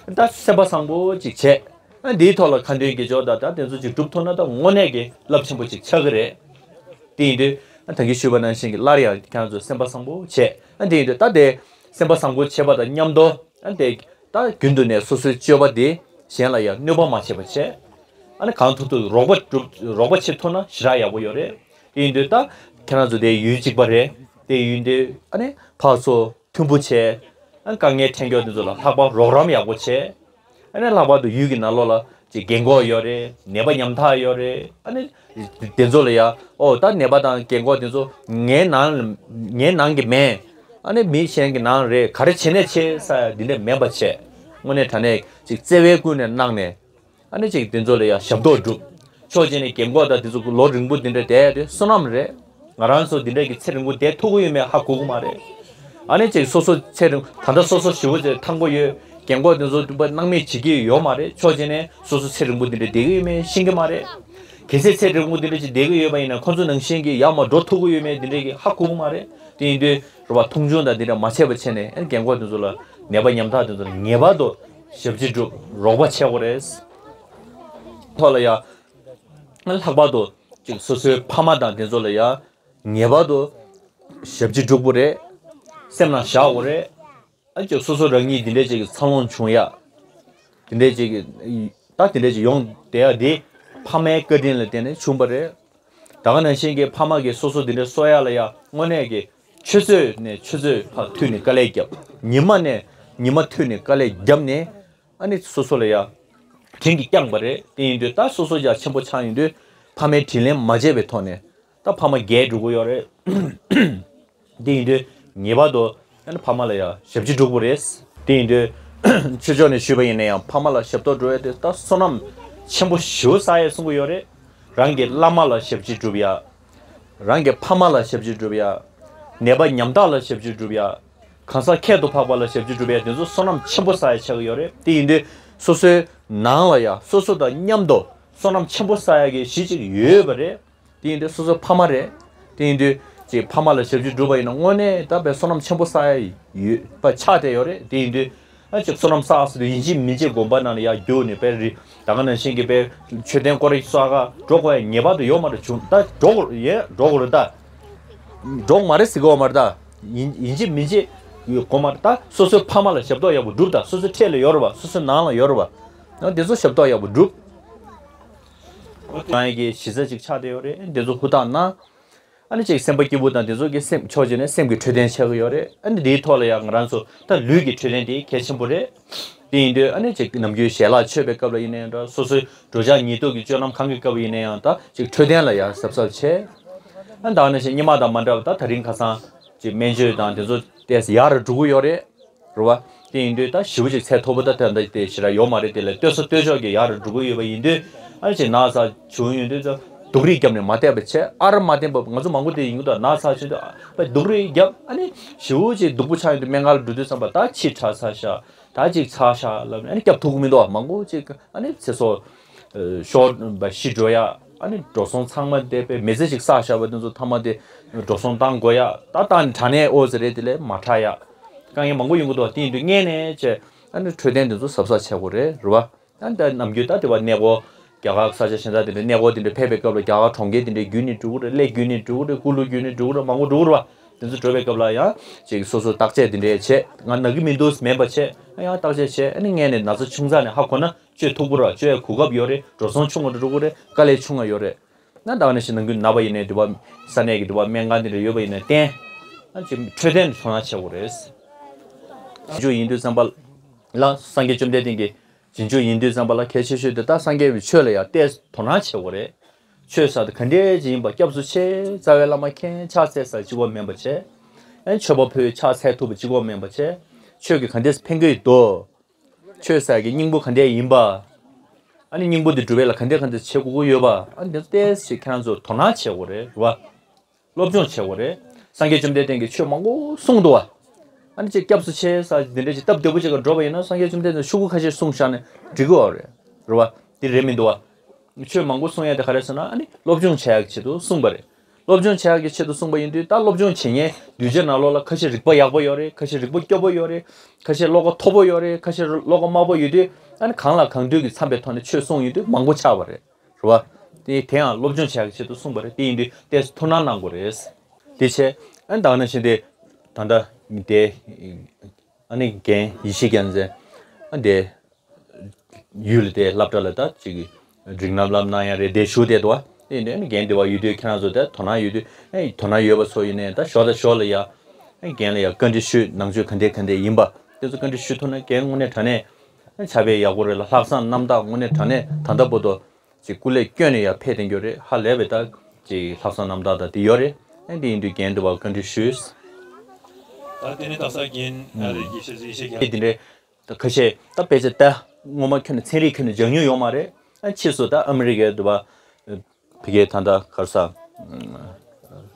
ད་སེམས་པ་བཟང་པོ་ཅིག་བྱས། ཨ་འདིའི་ཐོག་ལ་ཁ་འདོན་དགེ་སྦྱོར་དང་ད་དེ་ཚོ་ཅིག་སྒྲུབ་ཐུབ་ན་ད་དངོས་གནས་ཀྱི་རླབས་ཆེན་པོ་ཅིག་ཆགས་ཀྱི་རེད། དེ་ཡིན་དུས་ཨ་ད་གིན་ཞུས་པ་ནང་བཞིན་གྱི་སླར་ཡང་ཁྱེད་རང་ཚོ་སེམས་པ་བཟང་པོ་བྱས། ཨ་དེ་ཡིན་དུས་ད་དེ་སེམས་པ་བཟང་པོ་བྱེད་པ་དང་མཉམ་དུ་ཨ་དེ་ད་རྒྱུན་དུ་ནས་སོ་སོའི་སྤྱོད་པ་དེ་གཞན་ལ་ཡང་གནོད་པ་མ་བྱེད་པ་བྱས། ཨ་ནི་གང་ཐུབ་ཐུབ་རོགས་པ་སྒྲུབ་རོགས་པ་བྱེད་ཐུབ་ན་ཞེ་དྲག་ཡག་པོ་ཡོད་རེད། དེ་ཡིན་དུས་ད་ཁྱེད་རང་ཚོ་དེ་ཡུལ་གཅིག་པ་རེད། དེ་ཡིན་དུས་ཨ་ནི་ཕར་ཚུར་མཐུན་པོ་བྱས། ཨ་དཀའ་ངལ་འཕྲད་མཁན་དེ་ཚོ་ལ་ལྷག་པར་རོགས་རམ་ཡག་པོ་བྱས། ཨ་ནི་ལྷག་པར་དུ་ཡུལ་གྱི་ནང་ལོགས་ལ་ཅིག་རྒན་གོག་ཡོད་རེད། ནད་པ་ཉམ་ཐག་ཡོད་རེད། ཨ་ནི་དེ་ཚོ་ལ་ཡ་ཨོ་ད་ནད་པ་དང་རྒན་གོག་དེ་ཚོ་ངའི་ནང་ངའི་ནང་གི་མིན། ཨ་ནི་མི་གཞན་གྱི་ནང་རེད། ག་རེ་བྱེད་ནས་བྱེད་ས་འདི་འདྲ་མེད་པ་བྱས། དངོས་གནས་དྲང་གནས་ཅིག་བརྩེ་བས་ཀུན་ནས་གནང་ནས། ཨ་ནི་ཅིག་དེ་ཚོ་ལ་ཡང་ཞབས་ཏོག་སྒྲུབ། ཕྱོགས་གཅིག་ནས་རྒན་གོག་དང་དེ་ཚོ་ལོ་རིང་པོ་དེ་འདྲ་བསྡད་ཡ་དེ་བསོད་ནམས་རེད། ང་རང་ཚོ་འདི་འདྲ་གི་ཚེ་རིང་པོ་བསྡད་ཐུབ་ཀྱི་ཡོད་མེད་ཧ་གོ་གི་མ་རེད། ཨ་ནི་ཅིག་སོ་སོ་ཚེ་རིང་ད་ལྟ་སོ་སོ་ཞེ་པོ་ཅིག་ཐང་པོ་ཡོད། རྒན་གོག་དེ་ཚོ་སྣང་མེད་བྱེད་ཀྱི་ཡོད་མ་རེད། ཕྱོགས་གཅིག་ནས་སོ་སོ་ཚེ་རིང་པོ་འདི་འདྲ་བསྡད་ཀྱི་ཡོད་མེད་ཤེས་ཀྱི་མ་རེད། གལ་སྲིད་ཚེ་རིང་པོ་འདི་འདྲ་ཅིག་བསྡད་ཀྱི་ཡོད་པ་ཡིན་ན་ཁོ་ཚོ་ནང་བཞིན་གྱི་ཡར་མར་འགྲོ་ཐུབ་ཀྱི་ཡོད་མེད་འདི་འདྲ་གི་ཧ་གོ་གི་མ་རེད། དེ་ཡིན་དུས་རེད་བ། མཐོང་ཆུང་དང་འདི་འདྲ་མ་བྱས་པ་བྱས་ནས། ཨ་ནི་རྒན་གོག་དེ་ཚོ་ལ། ནད་པ་ཉམ་ཐག་དེ་ཚོ་ལ་ངེས་པར་དུ་ཞབས་ཕྱི་སྒྲུབ། རོགས་པ་བྱེད་དགོས་རེད། ཐོག་ལ་ཡ། ལྷག་པར་དུ་ཅིག་སོ་སོའི་ཕ་མ་དང་དེ་ཚོ་ལ་ཡ་ངེས་པར་དུ་ཞབས་ཕྱི་སྒྲུབ་དགོས་རེད། སེམས་ནང་བཞག་དགོས་རེད། ཨ་ཅིག་སོ་སོ་རང་ཉིད་འདི་འདྲའི་ཅིག་འཚར་ལོངས་བྱུང་ཡ། འདི་འདྲའི་ཅིག་ད་འདི་འདྲའི་ཅིག་ཡོང་བསྡད་ཡ་འདི་ཕ་མའི་བཀའ་དྲིན་ལ་བརྟེན་ནས་བྱུང་བ་རེད། ད་ག་ནང་བཞིན་གྱི་ཕ་མ་གིས་སོ་སོ་འདི་འདྲའི་གསོ་ཡ་ལ་ཡ་དངོས་གནས་ཀྱི་ཆུ་ཚོད་ནས་ཆུ་ཚོད་བར་མཐུད་ནས་དཀའ་ལས་བརྒྱབ། ཉི་མ་ནས་ཉི་མ་མཐུད་ནས་དཀའ་ལས་བརྒྱབ་ནས། ཨ་ནི་སོ་སོ་ལ་ཡ་དྲིན་གྱིས་བསྐྱངས་པ་རེད། དེ་ཡིན་དུས་ད་སོ་སོ་ཡ་ཆེན་པོ་ཆགས་ཡོང་དུས་ཕ་མའི་དྲིན་ལན་མ་འཇལ་བའི་ཐོག་ནས་ད་ཕ་མ་རྒས་འགྲོ་གི་ཡོད་རེད། དེ་ཡིན་དུས་ངེས་པར་དུ་ཨ་ནི་ཕ་མ་ལ་ཡ་ཞབས་ཕྱི་སྒྲུབ་དགོས་རེད། དེ་ཡིན་དུས་ཆོས་ཕྱོགས་ནས་ཞུས་པ་ཡིན་ན་ཡང་ཕ་མ་ལ་ཞབས་ཏོག་སྒྲུབ་ཡ་དེ་ད་བསོད་ནམས་ཆེན་པོ་ཞེ་པོ་བསགས་ཡས་གསུང་གི་ཡོད་རེད། རང་གི་བླ་མ་ལ་ཞབས་ཕྱི་སྒྲུབ་ཡ། རང་གི་ཕ་མ་ལ་ཞབས་ཕྱི་སྒྲུབ་ཡ། ནད་པ་ཉམ་ཐག་ལ་ཞབས་ཕྱི་སྒྲུབ་ཡ། གང་ཟག་ཁྱད་དུ་འཕགས་པ་ལ་ཞབས་ཕྱི་སྒྲུབ་ཡ། དེ་ཚོ་བསོད་ནམས་ཆེན་པོ་བསགས་ཡ་ཆགས་ཀྱི་ཡོད་རེད། དེ་ཡིན་དུས་སོ་སོའི་ནང་ལ་ཡ་སོ་སོ་དང་མཉམ་དུ་བསོད་ནམས་ཆེན་པོ་བསགས་ཡ་གི་གཞི་གཅིག་ཡོད་པ་རེད། དེ་ཡིན་དུས་སོ་སོའི་ཕ་མ་རེད། དེ་ཡིན་དུས་ཅིག་ཕ་མ་ལ་ཞབས་ཕྱི་སྒྲུབ་པ་ཡིན་ན་དངོས་གནས་ད་དཔེ་བསོད་ནམས་ཆེན་པོ་བསགས་ཡ་ཡོད་པ་ཆགས་བསྡད་ཡོད་རེད། དེ་ཡིན་དུས་ཨ་ཅིག་བསོད་ནམས་བསགས་ཟེར་དུས་ཡིན་གཅིག་མིན་གཅིག་དགོན་པ་ནང་ལ་ཡར་རྒྱུགས་ནས་དཔེ་རི་ད་ག་ནང་བཞིན་གྱི་དཔེ་མཆོད་རྟེན་སྐོར་ར་གསོལ་ཁ་འགྲོ་དགོས་ཡ་ངེས་པར་དུ་ཡོད་མ་རེད། བྱུང་ད་འགྲོ་དགོས་ཡས་འགྲོ་དགོས་རེད་ད། འགྲོ་དགོས་མ་རེད་ཟེར་གི་ཡོད་མ་རེད་ད། ཡིན་ཡིན་གཅིག་མིན་གཅིག་དགོས་མ་རེད་ད། སོ་སོའི་ཕ་མ་ལ་ཞབས་ཏོག་ཡག་པོ་སྒྲུབ་ད། སོ་སོའི་འཁྲིས་ལ་ཡོད་རེད་བ། སོ་སོའི་ནང་ལ་ཡོད་རེད་བ། ཡང་དེ་ཚོ་ཞབས་ཏོག་ཡག་པོ་སྒྲུབ། ང་ཡི་གི་གཞི་རྩ་ཅིག་ཆགས་བསྡད་ཡོད་རེད། དེ་ཚོ་ཧུར་ཐག་གནང་། ཨ་ནི་ཅིག་སེམས་པ་སྐྱིད་པོ་དང་དེ་ཚོ་གི་སེམས་ཕྱོགས་གཅིག་ནས་སེམས་ཀྱི་འཕྲོད་བསྟེན་ཆགས་ཀྱི་ཡོད་རེད། ཨ་ནི་དེའི་ཐོག་ལ་ཡང་ང་རང་ཚོ་ད་ལུས་ཀྱི་འཕྲོད་བསྟེན་དེ་གལ་ཆེན་པོ་རེད། དེ་ཡིན་དུས་ཨ་ནི་ཅིག་ནམ་རྒྱུན་ཞལ་ལག་མཆོད་པའི་སྐབས་ལ་ཡིན་ན་ཡང་འདྲ། སོ་སོའི་འགྲོ་འཆག་ཉལ་འདུག་གི་སྤྱོད་ལམ་གང་གི་སྐབས་ཡིན་ན་ཡང་ད་ཅིག་འཕྲོད་བསྟེན་ལ་ཡང་གཟབ་གཟབ་བྱས། ཨ་ནི་ད་ག་ནང་བཞིན་སྔོན་མ་དང་མ་འདྲ་བ་ད་དེ་རིང་ཁ་སང་ཅིག་སྨན་བཅོས་དང་དེ་ཚོ་ཏོག་ཙམ་ཡག་རུ་འགྲོ་གི་ཡོད་རེད། རེད་བ། དེ་ཡིན་དུས་ད་ཞེ་པོ་ཅིག་ཚད་མཐོ་པོ་ད་ད་ལྟ་དེ་ཞེ་དྲག་ཡོད་མ་རེད། དེ་ལས་ལྟོས་ས་ལྟོས་ཕྱོགས་ཀྱི་ཡག་རུ་འགྲོ་གི་ཡོད་པ་ཡིན་དུས། ཨ་ནི་ཅིག་ན་ཚ་བྱུང་ཡོང་དུས་ད་སྡུག་རུས་བརྒྱབ་ནས་མ་བསྡད་པ་བྱས། ཨ་ར་མ་བསྟེན་པ་ང་ཚོ་མང་པོ་དེ་ཡིན་གྱི་འདུག་ན་ཚ་བྱུང་དུས་ཨ་པ་སྡུག་རུས་བརྒྱབ། ཨ་ནི་ཞེ་པོ་ཅིག་སྡུག་པོ་ཆགས་ཡོང་དུས་སྨན་ཁང་ལ་འགྲོ་དུས་ཙམ་པ་ད་ཕྱི་དྲགས་ཚར་ཤག་ད་ཅིག་ཚར་ཤག་ལབ་ནས་ཨ་ནི་སྐྱོབ་ཐུབ་ཀྱི་མི་འདུག་མང་པོ་ཅིག་ཨ་ནི་ཚེ་སྲོག་ཤོར་བ་ཤི་འགྲོ་ཡ། ཨ་ནི་འགྲོ་སོང་ཚང་མ་དེ་དཔེ་མི་ཚེ་ཅིག་བསགས་བཞག་པ་དེ་ཚོ་ཐ་མ་དེ་འགྲོ་སོང་བཏང་དགོས་ཡ། ད་བཏང་ནས་དྲག་ནས་ཨོ་ཙི་རེད། དེ་ལས་མ་དྲག་ཡ། དཀའ་ངལ་མང་པོ་ཡོང་གི་འདུག་དེ་ཡིན་དུས་སྔོན་ནས་བྱས་ཨ་ནི་འཕྲོད་བསྟེན་དེ་ཚོ་གཟབ་གཟབ་བྱེད་དགོས་རེད། རེད་བ། ཨ་ནི་ད་ནམ་རྒྱུན་ད་དེ་བ་གནས་སྐོར་རྒྱ་གར་ས་ཆ་གཞན་དག་དེ་འདྲ་གནས་སྐོར་དེ་འདྲ་ཕེབས་པའི་སྐབས་ལ་རྒྱ་གར་གྲོང་ཁྱེར་དེ་འདྲ་བརྒྱུད་ནས་འགྲོ་གི་རེད། གླེ་བརྒྱུད་ནས་འགྲོ་གི་རེད། ཀུ་ལུ་བརྒྱུད་ནས་འགྲོ་གི་རེད། མང་པོ་འགྲོ་གི་རེད་བ། དེ་ཚོ་འགྲོ་བའི་སྐབས་ལ་ཡང་ཅིག་སོ་སོ་བརྟག་དཔྱད་དེ་འདྲ་བྱས། ང་ན་གི་མི་འདུག་མིན་པ་བྱས། ཨ་ཡང་བརྟག་དཔྱད་བྱས། ཨ་ནི་སྔོན་ནས་ན་ཚ་ཆུང་ཙག་ནས་ཧ་གོ་ན་བཅོས་ཐུབ་ཀྱི་རེད་བ། བཅོས་ཡ་གོ་སྐབས་ཡོད་རེད། འགྲོ་སོང་ཆུང་བ་འགྲོ་གི་རེད། དཀའ་ལས་ཆུང་བ་ཡོད་རེད། ན་ད་ག་ནང་བཞིན་ནང་ཁུལ་ན་བ་ཡིན་ནའི་དེ་བ་ས་གནས་ཀྱི་དེ་བ་སྨན་ཁང་དེ་འདྲ་ཡོད་པ་ཡིན་ནའི་བསྟེན། ཨ་ཅིག་འཕྲོད་བསྟེན་དུ་དོ་སྣང་བྱེད་དགོས་རེད། རྗེས་འཇུག་ཡིན་དུས་ཙམ་པ་ལ་སངས་རྒྱས་བཅོམ་ལྡན་འདས་ཀྱི་རྗེས་འཇུག་ཡིན་དུས་ཙམ་པ་ལ་གལ་ཆེ་ཤོས་དེ་ད་སངས་རྒྱས་པའི་ཆོས་ལ་ཡང་ཏོག་ཙམ་དོ་སྣང་བྱེད་དགོས་རེད། ཆོས་ཟེར་དེ་ག་འདྲས་ཅིག་ཡིན་པ་སྐྱབས་སུ་མཆི། རྩ་བའི་བླ་མ་མཁྱེན། ཕྱག་འཚལ་ས་གཅིག་པོ་མིན་པ་བྱས། ཨ་ནི་མཆོད་པ་ཕུལ། ཕྱག་འཚལ་ཐུབ་པ་གཅིག་པོ་མིན་པ་བྱས། ཆོས་ཀྱིས་ག་འདྲས་ཕན་གྱི་འདུག་ཆོས་ཟེར་གྱི་སྙིང་པོ་ག་འདྲས་ཡིན་པ། ཨ་ནི་སྙིང་པོ་འདི་སྒྲུབ་པ་ལ་ག་འདྲས་ག་འདྲས་བྱེད་དགོས་ཀྱི་ཡོད་པ། ཨ་ནི་འདི་ཏོག་ཙམ་ཁྱེད་རང་ཚོ་དོ་སྣང་བྱེད་དགོས་རེད། རེད་བ། སློབ་སྦྱོང་བྱེད་དགོས་རེད། སངས་རྒྱས་བཅོམ་ལྡན་འདས་ཀྱིས་ཆོས་མང་པོ་གསུངས་འདུག་བ། ཨ་ནི་ཅིག་སྐྱབས་སུ་མཆི་ས་འདི་འདྲ་ཅིག་སྟབས་བདེ་པོ་ཅིག་ག་འགྲོ་བ་ཡིན་ན་སངས་རྒྱས་བཅོམ་ལྡན་འདས་ཤོག་གུ་ཁ་ཤས་གསུངས་བཞག་ནས་འགྲིག་གི་ཡོད་རེད། རེད་བ། འདི་རེད་མི་འདུག་བ། ཆོས་མང་པོ་གསུང་ཡ་དེ་ག་རེ་ཟེར་ན་ཨ་ནི་སློབ་སྦྱོང་བྱེད་ཡག་གི་ཆེད་དུ་གསུངས་པ་རེད། སློབ་སྦྱོང་བྱེད་ཡག་གི་ཆེད་དུ་གསུངས་པ་ཡིན་དུས་ད་སློབ་སྦྱོང་བྱེད་མཁན་གདུལ་བྱའི་ནང་ལོགས་ལ་ཁ་ཤས་རིག་པ་ཡག་པོ་ཡོད་རེད། ཁ་ཤས་རིག་པ་སྐྱོ་པོ་ཡོད་རེད། ཁ་ཤས་བློ་ཁོག་མཐོ་པོ་ཡོད་རེད། ཁ་ཤས་བློ་ཁོག་དམའ་པོ་ཡོད་དུས་ཨ་ནི་གང་ལ་གང་འདུལ་གྱི་འཚམས་པའི་ཐོག་ནས་ཆོས་གསུངས་ཡོང་དུས་མང་པོ་ཆགས་པ་རེད། རེད་བ། དེ་དེ་ཡང་སློབ་སྦྱོང་བྱེད་ཡག་གི་ཆེད་དུ་གསུངས་པ་རེད། དེ་ཡིན་དུས་ཏོག་ཙམ་ཐུགས་སྣང་གནང་དགོས་རེད། དེ་བྱས་ཨ་ནི་ད་ག་ནང་བཞིན་དེ་ད་ལྟ་དེ་ཨ་ནི་རྒན་ཡེ་ཤེས་རྒྱལ་མཚན་ཨ་དེ་ཡུལ་དེ་སློབ་གྲྭ་ལ་ད་ཅིག་འགྲིག་ན་ལབ་གནང་ཡ་རེད། དེ་ཞུ་བསྡད་འདུག་བ། དེ་ཡིན་དུས་ཨ་ནི་རྒན་དེ་བ་ཡོད་དུས་ཁྱེད་རང་ཚོ་དེ་དོ་སྣང་ཡོད་དུས་ཨ་ནི་དོ་སྣང་ཡོད་པ་ཚོ་ཡིན་ནའི་ད་ཞོར་དང་ཞོར་ལ་ཡ་ཨ་ནི་རྒན་ལ་ཡ་བཀའ་འདྲི་ཞུས། ནང་ཆོས་ག་འདྲས་ག་འདྲས་ཡིན་པ་དེ་ཚོ་བཀའ་འདྲི་ཞུ་ཐུབ་ན་རྒན་དངོས་གནས་དྲང་གནས་ཨ་ནི་བྱ་བའི་ཡག་པོ་རེད་ལ། ལྷག་བསམ་རྣམ་དག་དངོས་གནས་དྲང་གནས་ད་ལྟ་བར་དུ་ཅིག་སྐུ་ལས་བསྐྱོན་ནས་ཡར་ཕེབས་བསྡད་ཡོད་རེད། ཧ་ལས་པའི་ད་ཅིག་ལྷག་བསམ་རྣམ་དག་དང་དེ་ཡོད་རེད། ཨ་ནི་དེ་ཡིན་དུས་རྒན་དེ་བ་བཀའ་འདྲི་ཞུས། ད་དེ་ནས་ད་ས་རྒན་ཨ་རེ་ཡེ་ཤེས་ཡེ་ཤེས་རྒན། དེ་འདྲའི་ད་ཁ་ཤས་ད་ཕལ་ཆེར་ད་སྔོན་མ་ཁྱོན་ནས་ཚན་རིག་ཁྱོན་ནས་སྦྱང་མྱོང་ཡོད་མ་རེད། ཨ་ཕྱིས་སུ་ད་ཨ་མི་རི་ཀའི་དེ་བ་ཕ་གིའི་ད་ད་ག་རེ་ཟ་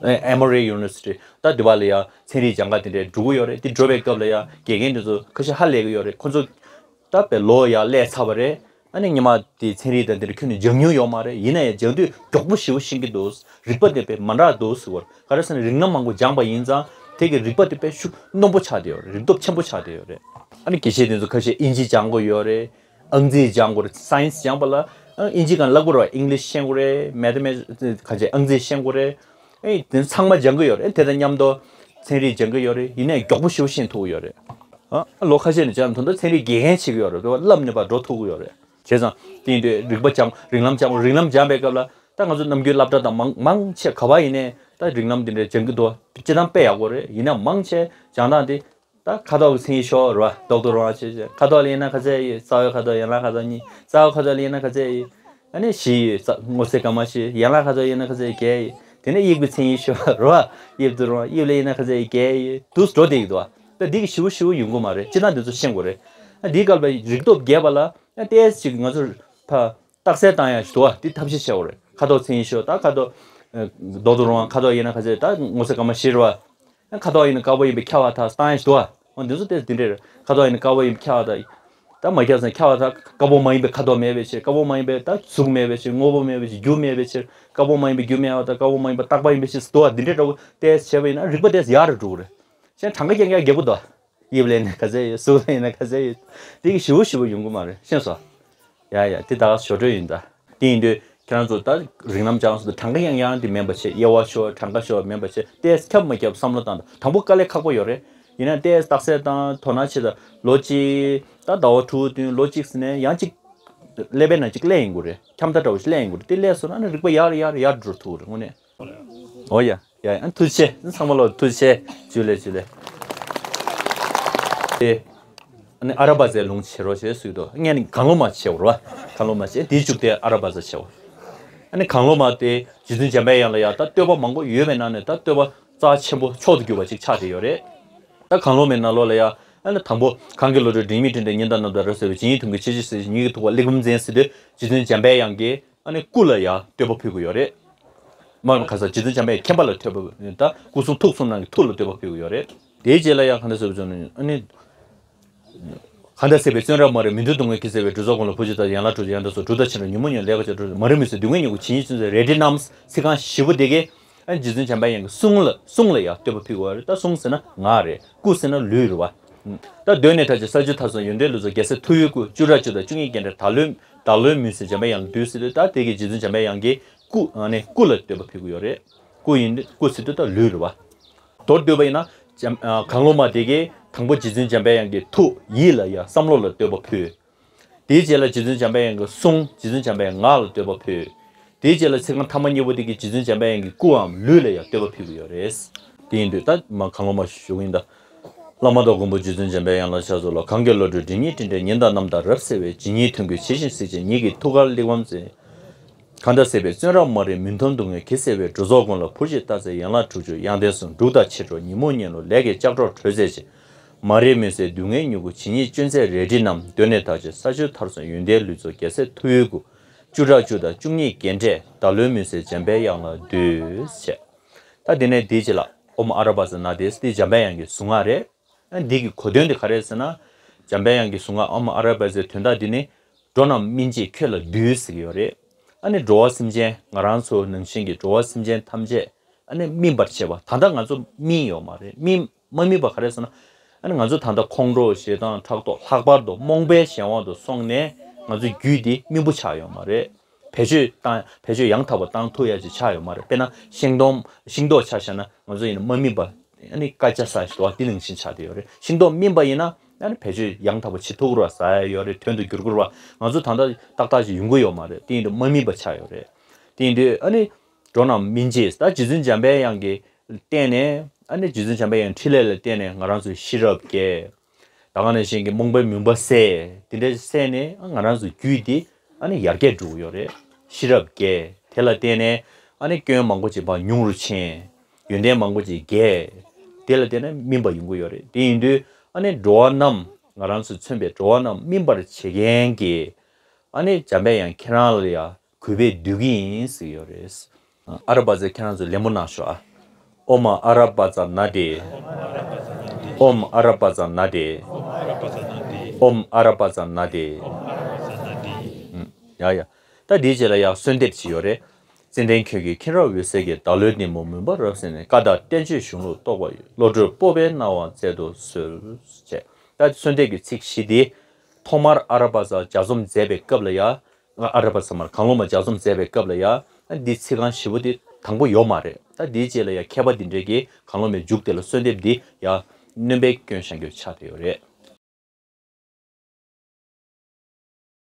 ཨེ་ཨེ་མོ་རི་ཡུ་ནི་ཝར་སི་ཊི་ད་དེ་བ་ལ་ཡ་ཚན་རིག་སྦྱང་ག་དེ་འདྲའི་འགྲོ་གི་ཡོད་རེད། དེ་འགྲོ་བའི་སྐབས་ལ་ཡ་དགེ་རྒན་དེ་ཚོ་ཁ་ཤས་ཧ་ལས་གི་ཡོད་རེད། ཁོ་ཚོ་ད་དཔེ་ལོ་ཡར་སླེབས་ཚར་བ་རེད། ཨ་ནི་ཉི་མ་དེ་ཚན་རིག་དང་དེ་འདྲ་ཁྱོན་ནས་སྦྱང་མྱོང་ཡོད་མ་རེད། ཡིན་ན་ཡང་སྦྱང་དུས་མགྱོགས་པོ་ཞེ་པོ་ཤེས་ཀྱི་འདུག་རིག་པ་དེ་དཔེ་མ་འདྲ་འདུག་ཟེར་བ་རེད། ག་རེ་ཟེར་ན་རིག་གནས་མང་པོ་སྦྱངས་པ་ཡིན་ཙང་ དེ་གི་རིག་པ་དེ་དཔེ་ཤུགས་རྣོན་པོ་ཆགས་བསྡད་ཡོད་རེད། རིག་སྟོབས་ཆེན་པོ་ཆགས་བསྡད་ཡོད་རེད། ཨ་ནི་དགེ་བཤེས་དེ་ཚོ་ཁ་ཤས་དབྱིན་ཇི་སྦྱང་དགོས་ཡོད་རེད། ཨང་རྩིས་སྦྱང་དགོས་རེད། སའེན་སི་སྦྱང་པ་ལ་ཨ་དབྱིན་ཇི་སྒང་ལབ་དགོས་རེད་བ། ཨིང་ལིཤ་ཤེས་དགོས་རེད། མེ་ཐ་མེ་ག་ཅེ་ཨང་རྩིས་ཤེས་དགོས་རེད། ཨེ་དེ་ཚང་མ་སྦྱང་གི་ཡོད་རེད། དེ་དང་མཉམ་དུ་ཚན་རིག་སྦྱང་གི་ཡོད་རེད། ཡིན་ནའི་མགྱོགས་པོ་ཞེ་པོ་ཤེས་ཐུབ་ཀྱི་ཡོད་རེད། ཨ་ལོ་ཁ་ཤས་ནས་སྦྱང་ད་ལྟ་ཚན་རིག་དགེ་རྒན་བྱེད་ཀྱི་ཡོད་རེད། བསླབ་ནས་ཕར་འགྲོ་ཐུབ་ཀྱི་ཡོད་རེད། བྱས་ཙང་དེ་ཡིན་དུས་རིག་པ་སྦྱང་། རིགས་ལམ་སྦྱང་། རིགས་ལམ་སྦྱང་པའི་སྐབས་ལ་ད་ང་ཚོ་ནམ་རྒྱུན་སློབ་གྲྭ་དང་མང་མང་ཆེ་ག་པར་ཡིན་ནའི་ད་རིགས་ལམ་དེ་འདྲ་སྦྱང་གི་འདུག་སྤྱིར་བཏང་དཔེ་ཡག་པོ་རེད། ཡིན་ན་མང་ཆེ་སྦྱང་སྟངས་དེ་ད་ཁ་དོག་གི་མཚན་ཉིད་ཤོག་རེད་བ། རྡོག་རྡོག་རོང་བ་བྱས་བྱས། ཁ་དོག་ལ་དབྱེ་ན་ག་ཚད་ཡོད། རྩ་བའི་ཁ་དོག། ཡན་ལག་ཁ་དོག་གཉིས། རྩ་བའི་ཁ་དོག་ལ་དབྱེ་ན་ག་ཚད་ཡོད། ཨ་ནི་བཞི་ཡོད། རྩ་སྔོ་སེར་དཀར་དམར་བཞི། ཡན་ལག་ཁ་དོག་དབྱེ་ན་ག་ཚད་ཡོད། བརྒྱད་ཡོད། དེ་ནས་དབྱིབས་ཀྱི་མཚན་ཉིད་ཤོག་རེད་བ། དབྱིབས་རྡོག་རྡོག་རོང་བ། དབྱིབས་ལ་དབྱེ་ན་ག་ཚད་ཡོད། བརྒྱད་ཡོད། འདུག་སེ་འགྲོ་བསྡད་ཀྱི་འདུག་བ། ད་འདི་གི་ཞེ་པོ་ཞེ་པོ་ཡོང་གི་མ་རེད། སྤྱིར་བཏང་འདི་ཚོ་ཤེས་དགོས་རེད། ཨ་འདིའི་སྐབས་ལ་རིག་སྟོབས་རྒྱས་པ་ལ་ཡང་ཏོག་ཙམ་ཅིག་ང་ཚོ་ཕར་རྟགས་གསལ་བཏང་ཡག་ཞིག་འདུག་བ། འདི་ཐབས་ཤེས་བྱེད་དགོས་རེད། ཁ་དོག་མཚན་ཉིད་ཤོག་ད་ཁ་དོག་ཨ་རྡོག་རྡོག་རོང་བ། ཁ་དོག་དབྱེ་ན་ག་ཚད་ཡོད། ད་སྔོ་སེར་དཀར་དམར་བཞི་རེད་བ། ཁ་དོག་ཡིན་ན་དཀར་པོ་ཡིན་པས་ཁྱབ་པར་ཐལ་བཏང་ཡག་ཞིག་འདུག་བ། འོ་འདི་ཚོ་ཏོག་ཙམ་འདི་འདྲ་རེད། ཁ་དོག་ཡིན་ན་དཀར་པོ་ཡིན་པས་ཁྱབ་པར་ཐལ། ད་མ་ཁྱབ་ཙང་ཁྱབ་པར་ཐལ། དཀར་པོ་མ་ཡིན་པའི་ཁ་དོག་མེད་པའི་ཕྱིར། དཀར་པོ་མ་ཡིན་པའི་ད་གཟུགས་མེད་པའི་ཕྱིར། སྔོ་པོ་མེད་པའི་ཕྱིར། རྒྱུ་མེད་པའི་ཕྱིར། དཀར་པོ་མ་ཡིན་པའི་རྒྱུ་མེད་པ་དང་། དཀར་པོ་མ་ཡིན་པའི་རྟག་པ་ཡིན་པའི་ཕྱིར་ཟེར་འདུག་བ། འདི་འདྲ་འདྲ་བོ་ཏོག་ཙམ་བྱས་པ་ཡིན་ན་རིག་པ་ཏོག་ཙམ་ཡག་རུ་འགྲོ་གི་རེད། གཞན་གྲངས་ཀ་རྐྱང་རྐྱང་རྒྱག་གི་འདུག་དབྱིབས་ལ་དབྱེ་ན་ག་ཚད་ཡོད། གཟུགས་ལ་དབྱེ་ན་ག་ཚད་ཡོད། འདི་གི་ཞེ་པོ་ཞེ་པོ་ཡོང་གི་མ་རེད། ཤེས་སོང་། ཡ་ཡ། འདི་ད་ག་ཞོར་འཕྲོས་ཡིན་ད། དེ་ཡིན་དུས་ཁྱེད་རང་ཚོ་ད་རིགས་ལམ་སྦྱངས་སོང་དུས་གྲངས་ཀ་རྐྱང་རྐྱང་འདི་མིན་པ་བྱས། དབྱེ་བ་ཤོག་གྲངས་ཀ་ཤོག་མིན་པ་བྱས། ཏོག་ཙམ་ཁྱབ་མ་ཁྱབ་བསམ་བློ་བཏང་དང་། དང་པོ་དཀའ་ལས་ཁག་པོ་ཡོད་རེད། ཡིན་ན་ཏོག་ཙམ་རྟགས་གསལ་བཏང་། དོ་སྣང་བྱེད་དང་། ལོ་གཅིག་ད་ཟླ་བ་དྲུག་བདུན། ལོ་གཅིག་ཟེར་ནས་ཡང་གཅིག་ཀླད་པའི་ནང་གཅིག་སླེབས་ཡོང་གི་རེད། འཁྱམ་ཐག་འདྲ་བོ་ཞིག་སླེབས་ཡོང་གི་རེད། དེ་སླེབས་སོང་ན་ཨ་ནི་རིག་པ་ཡར་ཡར་ཡར་འགྲོ་ཐུབ་ཀྱི་རེད་དངོས་གནས། འོ་ཡ་ཡ་ཡ། ཨ་ཐུགས་རྗེ་ཆེ། ཚང་མ་ལ་ཐུགས་རྗེ་ཆེ། ཇུ་ལེ་ཇུ་ལེ། དེ་ཨ་ནི་ཨ་ར་པ་ཙའི་ལུང་བྱེད་རོགས་ཞེས་གསུངས་འདུག་ངས་ནི་གང་བློ་མ་བྱེད་པ་རེད་བ། གང་བློ་མ་བྱེད། དེའི་མཇུག་དེ་ཨ་ར་པ་ཙ་བྱེད་པ། ཨ་ནི་གང་བློ་མ་དེ་རྗེ་བཙུན་འཇམ་པའི་དབྱངས་ལ་ཡ་ད་བསྟོད་པ་མང་པོ་ཡོད་པའི་ནང་ནས་ད་བསྟོད་པ་རྩ་ཆེན་པོ་མཆོག་ཏུ་གྱུར་པ་ཅིག་ཆགས་བསྡད་ཡོད་རེད། ད་གང་བློ་མའི་ནང་ལོགས་ལ་ཡ་ཨ་ནི་དང་པོ་གང་གི་བློ་གྲོས་འབྲིང་མི་འབྲིང་འབྲས་ཉི་ཟླ་རྣམ་དག་རབ་གསལ་བའི་ཇི་སྙེད་ཐུགས་མགོན་ཆེ་ཆེ་ཟེར། ཉིད་ཀྱི་ཐུགས་ཀར་གླེགས་བམ་འཛིན་ཟེར་དུས་རྗེ་བཙུན་འཇམ་པའི་དབྱངས་ཀྱིས་ཨ་ནི་སྐུ་ལ་ཡང་བསྟོད་པ་ཕུལ་གྱི་ཡོད་རེད། མ་ག་ས་རྗེ་བཙུན་འཇམ་པའི་མཁྱེན་པ་ལ་ཐོས་པ། ད་སྐུ་གསུང་ཐུགས་གསུམ་ནང་གི་ཐུགས་ལ་བསྟོད་པ་ཕུལ་གྱི་ཡོད་རེད། དེའི་རྗེས་ལ་ཡང་གང་འདྲ་ཟེར་བ་ཅུང་ནི་ཨ་ནི། གང་འདྲ་སྲིད་པའི་བཙོན་རར་མ་རིག་མུན་འཐུམ་སྡུག་བསྔལ་གྱིས་བསྲེགས་པའི། སྒྲོལ་ཚོགས་ཀུན་ལ་ཕུར་ཕྱིར་བལྟ་ཞིང་། ཡན་ལག་དྲུག་ཅུ་ཡང་དག་སོང་། སྒྲུབ་དང་ཕྱིར་འགྲོ་ཉོན་མོངས་ཉོན། ལས་ཀྱི་བྱ་སྒྲོལ་མ་རིག་མུན་སེལ་སྡུག་བསྔལ་མྱུ་གུ་ཇི་སྙེད་ཅུང་ཟད། རལ་གྲིའི་རྣམས་ཚིག་རྐང་བཞི་པོ་དེ་གས་ཨ་ནི་རྗེ་བཙུན་འཇམ་པའི་དབྱངས་ཀྱི་གསུང་ལ་གསུང་ལ་ཡང་བསྟོད་པ་ཕུལ་བ་རེད། ད་གསུང་ཟེར་ན་ངག་རེད། སྐུ་ཟེར་ན་ལུས་རེད་བ། ད་གདོད་ནས་ཐར་བྱེད་ས་བཅུ་མཐར་སོན་ཡོན་ཏན་ལུས་རྫོགས་རྒྱལ་སྲས་ཐུ་བོའི་སྐུ། བཅུ་ཕྲག་བཅུ་དང་བཅུ་གཉིས་རྒྱན་སྤྲས་བདག་བློའི་བདག་བློའི་མུན་སེལ་འཇམ་པའི་དབྱངས་ལ་འདུད་ཟེར་དུས། ད་དེ་གི་རྗེ་བཙུན་འཇམ་པའི་དབྱངས་ཀྱི་སྐུ་ཨ་ནི་སྐུ་ལ་བསྟོད་པ་ཕུལ་གྱི་ཡོད་རེད། སྐུ་ཡིན་དུས་སྐུ་ཟེར་དུས་ད་ལུས་རེད་བ། མདོར་བསྡུས་པ་ཡིན་ན་འཇམ་ཨ་གང་བློ་མ་དེ་གས་དང་པོ་རྗེ་བཙུན་འཇམ་པའི་དབྱངས་ཀྱི་ཐུགས་ཡིད་ལ་ཡ་བསམ་བློ་ལ་བསྟོད་པ་ཕུལ། དེའི་རྗེས་ལ་རྗེ་བཙུན་འཇམ་པའི་དབྱངས་ཀྱི་གསུང་། རྗེ་བཙུན་འཇམ་པའི་ངག་ལ་བསྟོད་པ་ཕུལ། དེའི་རྗེས་ལ་ཚིག་རྐང་ཐ་མ་གཉིས་པོ་དེ་གིས་རྗེ་བཙུན་འཇམ་པའི་དབྱངས་ཀྱི་སྐུའམ་ལུས་ལ་ཡང་བསྟོད་པ་ཕུལ་གྱི་ཡོད་རེད། དེ་ཡིན་དུས་ད་མ་གང་བློ་མ་ཞུ་གི་ཡིན་ད། བླ་མ་དང་མགོན་པོ་རྗེ་བཙུན་འཇམ་པའི་དབྱངས་ལ་ཕྱག་འཚལ་ལོ། གང་གི་བློ་གྲོས་འབྲིང་གཉེན་འབྲིང་འབྲས་ཉི་ཟླ་རྣམ་དག་རབ་གསལ་བའི། ཇི་སྙེད་ཐུགས་མགོན་ཇི་བཞིན་གཟིགས་ཤིང་ཉིད་ཀྱི་ཐུགས་ཀར་གླེགས་བམ་འཛིན། གང་འདྲ་སྲིད་པའི་བཙོན་རར་མ་རིག་མུན་འཐུམ་སྡུག་བསྔལ་གྱིས་བསྲེགས་པའི། སྒྲོལ་ཚོགས་ཀུན་ལ་ཕུར་ཕྱིར་བལྟ་ཚེ་ཡན་ལག་དྲུག་ཅུ་ཡང་ལྡན་གསུང་། སྒྲུབ་དང་ཕྱིར་འགྲོ་ཉོན་མོངས་ཉོན། ལས་ཀྱི་ལྕགས་སྒྲོག་དྲོད་ཟད་ཕྱིར། མ་རིག་མུན་སེལ་སྡུག་བསྔལ་མྱུ་གུ་ཇི་སྙེད་ཅུང་ཟད། རལ་གྲིའི་རྣམས་གདོད་ནས་དར་ཅིག་ས་བཅུ་མཐར་སོན་ཡོན་ཏན་ལུས་རྫོགས་རྒྱལ་སྲས་ཐུ་བོའི་སྐུ། བཅུ་ཕྲག་བཅུ་དང་བཅུ་གཉིས་རྒྱན་སྤྲས་བདག་བློའི་མུན་སེལ་འཇམ་པའི་དབྱངས་ལ་འདུད་ཅེས། ད་དེ་ནས་དེའི་རྗེས་ལ་ཨོཾ་ཨ་ར་པ་ཙ་ན་དྷཱིཿས། དེ་འཇམ་པའི་དབྱངས་ཀྱི་གཟུངས་སྔགས་རེད། ཨ་འདི་གི་གོ་དོན་དེ་ག་རེ་རེད་ཟེར་ན། འཇམ་པའི་དབྱངས་ཀྱི་གཟུངས་སྔགས་ཨོཾ་ཨ་ར་པ་ཙའི་དོན་དག་འདི་ནི། འགྲོ་རྣམས་སྨིན་བྱེད་ཁྱོད་ལ་འདུད་ཟེར་གྱི་ཡོད་རེད། ཨ་ནི་འགྲོ་བ་སེམས་ཅན་ང་རང་ཚོ་ནང་བཞིན་གྱི་འགྲོ་བ་སེམས་ཅན་ཐམས་ཅད་ཨ་ནི་སྨིན་པར་བྱེད་པ། ད་ལྟ་ང་ཚོ་སྨིན་ཡོད་མ་རེད། སྨིན་མ་སྨིན་པ་ག་རེ་ཟེར་ན། ཨ་ནི་ང་ཚོ་ད་ལྟ་ཁོང་ཁྲོ་ཞེ་སྡང་ཕྲག་དོག་ལྷག་པར་དུ་རྨོངས་པའི་གཞན་དབང་དུ་སོང་ནས་ང་ཚོའི་རྒྱུད་འདི་སྨིན་པོ་ཆགས་ཡོད་མ་རེད། བེད་སྤྱོད་བཏང་བེད་སྤྱོད་ཡང་དག་པ་བཏང་ཐུབ་ཡ་ཅིག་ཆགས་ཡོད་མ་རེད། དཔེར་ན་ཤིང་སྡོང་ཤིང་ཏོག་ཆ་བཞག་ན་ང་ཚོ་ཡིན་ན་མ་སྨིན་པ་ཨ་ནི་ཀ་ཅ་ས་ཞིག་འདུག་བ། དེ་ནང་བཞིན་ཆགས་བསྡད་ཡོད་རེད། ཤིང་ཏོག་སྨིན་པ་ཡིན་ན་ཨ་ནི་བེད་སྤྱོད་ཡང་དག་པ་བྱེད་ཐུབ་ཀྱི་རེད་བ། ཟ་ཡ་ཡོད་རེད། དོན་དུ་འགྱུར་གྱི་རེད་བ། ང་ཚོ་ད་ལྟ་ཏག་ཏག་ཅིག་ཡོང་གི་ཡོད་མ་རེད། དེ་ཡིན་དུས་མ་སྨིན་པ་ཆགས་ཡོད་རེད། དེ་ཡིན་དུས་ཨ་ནི་འགྲོ་རྣམས་སྨིན་བྱེད། ད་རྗེ་བཙུན་འཇམ་པའི་དབྱངས་ཀྱིས་བརྟེན་ནས་ཨ་ནི་རྗེ་བཙུན་འཇམ་པའི་དབྱངས་ཕྲིན་ལས་ལ་བརྟེན་ནས་ང་རང་ཚོའི་ཤེས་རབ་རྒྱས། ད་ག་ནང་བཞིན་གྱི་རྨོངས་པའི་མུན་པ་སེལ། དེ་འདྲ་སེལ་ནས་ང་རང་ཚོའི་རྒྱུད་འདི་ཨ་ནི་ཡར་རྒྱས་འགྲོ་གི་ཡོད་རེད། ཤེས་རབ་རྒྱས། དེ་ལ་བརྟེན་ནས་ཨ་ནི་སྐྱོན་མང་པོ་ཅིག་ཕར་ཉུང་རུ་ཕྱིན། ཡོན་ཏན་མང་པོ་ཅིག་རྒྱས། དེ་ལ་བརྟེན་ནས་སྨིན་པ་ཡོང་གི་ཡོད་རེད། དེ་ཡིན་དུས་ཨ་ནི་འགྲོ་བ་རྣམས་ང་རང་ཚོས་མཚོན་པའི་འགྲོ་བ་རྣམས་སྨིན་པར་བྱེད་མཁན་གྱི་ཨ་ནི་འཇམ་པའི་དབྱངས་ཁྱེད་རང་ལ་ཡང་གུས་པས་འདུད་ཀྱི་ཡིན་ཟེར་གྱི་ཡོད་རེད། ཨ་ར་པ་ཙ་ཁྱེད་རང་ཚོ་ལེན་པོ་གནང་ཤོག་ཨ། ཨོཾ་ཨ་ར་པ་ཙ་ན་དྷཱིཿས། ཨོཾ་ཨ་ར་པ་ཙ་ན་དྷཱིཿས། ཨོཾ་ཨ་ར་པ་ཙ་ན་དྷཱིཿས། ཨུམ། ཡ་ཡ། ད་དེའི་རྗེས་ལ་ཡང་གསོལ་འདེབས་ཅིག་ཡོད་རེད། ཙནྡན་ཁྱོད་ཀྱི་མཁྱེན་རབ་འོད་ཟེར་གྱིས། བདག་བློའི་གཏི་མུག་མུན་པ་རབ་བསལ་ནས། བཀའ་དང་བསྟན་བཅོས་གཞུང་ལུགས་རྟོགས་པ་ཡི། བློ་གྲོས་སྤོབས་པའི་སྣང་བ་མཛད་དུ་གསོལ། ཅེས། ད་གསོལ་འདེབས་ཀྱི་ཚིག་བཞི་འདི་ཐོག་མར་ཨ་ར་པ་ཙ་ལྗགས་རྩོམ་མཛད་པའི་སྐབས་ལ་ཡ། ཨ་ར་པ་ཙ་མར་གང་བློ་མ་ལྗགས་རྩོམ་མཛད་པའི་སྐབས་ལ་ཡ། འདི་ཚིག་རྐང་བཞི་པོ་འདི་དང་པོ་ཡོད་མ་རེད། ད་འདིའི་རྗེས་ལ་ཡ་མཁས་པ་འདི་འདྲས་ཀྱིས་གང་བློ་མའི་མཇུག་དེ་ལ་གསོལ་འདེབས་འདི་ཡ་སྣོན་པའི་སྐྱོན་བཤད་རྒྱུ་ཆགས་བསྡད་ཡོད་རེད།